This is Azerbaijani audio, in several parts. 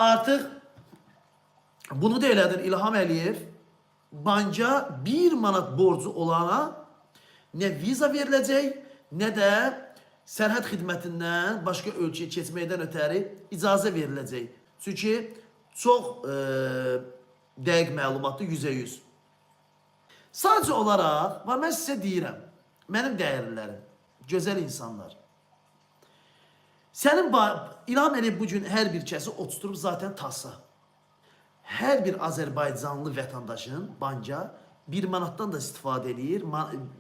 Artıq bunu da elədin İlham Əliyev. Banka 1 manat borcu olana nə viza veriləcək, nə də sərhəd xidmətindən başqa ölkəyə keçməkdən ötəri icazə veriləcək. Çünki çox dəqiq məlumatdır 100%. Sadəcə olaraq, bax mən sizə deyirəm, mənim dəyərlilərim, gözəl insanlar. Sənin İlham Əliyev bu gün hər bir kəsi oturtdurub zaten tasa. Hər bir Azərbaycanlı vətəndaşın banka 1 manatdan da istifadə eləyir.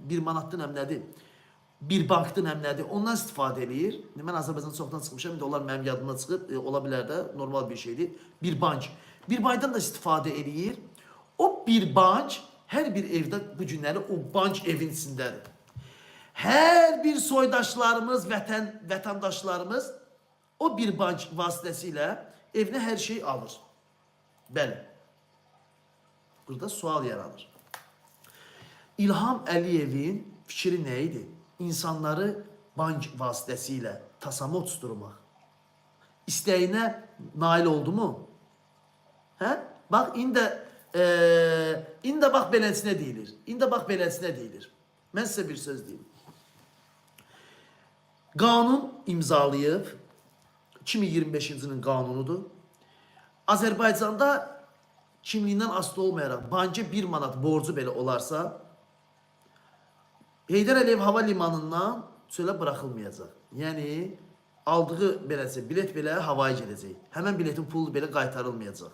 1 manatdan həm nədir? Bir bankdan həm nədir? Ondan istifadə eləyir. İndi mən Azərbaycandan çoxdan çıxmışam. İndi onlar mənim yadımdan çıxıb, ola bilər də, normal bir şeydir. Bir bank. Bir bankdan da istifadə eləyir. O bir bank hər bir evdə bu günləri o bank evin içindədir. Hər bir soydaşlarımız, vətəndaşlarımız o bir bank vasitəsilə evinə hər şey alır. Bəli. Burada sual yaranır. İlham Əliyevin fikri nə idi? İnsanları bank vasitəsilə tasama oturtmaq. İstəyinə nail oldu mu? Hə? Bax indi indi bax beləsinə deyilir. İndi bax beləsinə deyilir. Mən sizə bir söz deyim. Qanun imzalayıb 2025-ci ilin qanunudur. Azərbaycanda kimliyindən asılı olmayaraq banka 1 manat borcu belə olarsa Heydər Əliyev hava limanından çölə buraxılmayacaq. Yəni aldığı beləsə bilet belə havaya gedəcək. Həmən biletin pulu belə qaytarılmayacaq.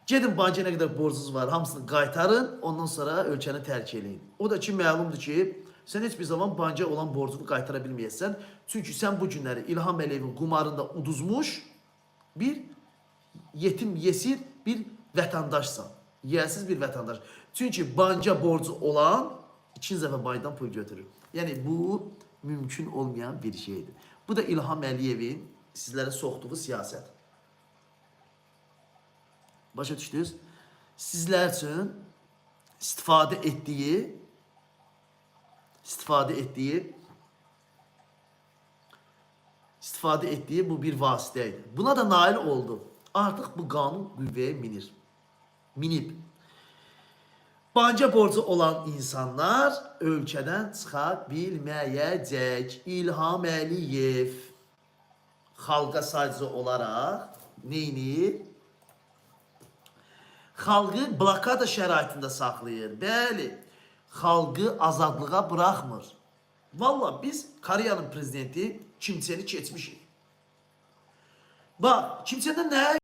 Gedin banka nə qədər borcunuz var, hamısını qaytarın, ondan sonra ölkəni tərk eləyin. O da ki məlumdur ki, sən heç bir zaman banka olan borcunu qaytara bilməyəsən. Çünki sən bu günləri İlham Əliyevin qumarında uduzmuş bir yetim yesir bir vətəndaşsan. Yiyəsiz bir vətəndaş. Çünki banka borcu olan ikinci dəfə bankdan pul götürür. Yəni bu mümkün olmayan bir şeydir. Bu da İlham Əliyevin sizlərə soxduğu siyasət. Başa düşdünüz? Sizlər üçün istifadə etdiyi istifadə etdiyi istifadə etdiyi bu bir vasitə idi. Buna da nail oldu. Artıq bu qanun qüvvəyə minir. Minib. Banka borcu olan insanlar ölkədən çıxa bilməyəcək. İlham Əliyev xalqa sadəcə olaraq neynir? Xalqı blokada şəraitində saxlayır. Bəli, xalqı azadlığa buraxmır. Valla biz Koreyanın prezidenti Kim Çen'i keçmişik. Bax, Kim Çen'də nə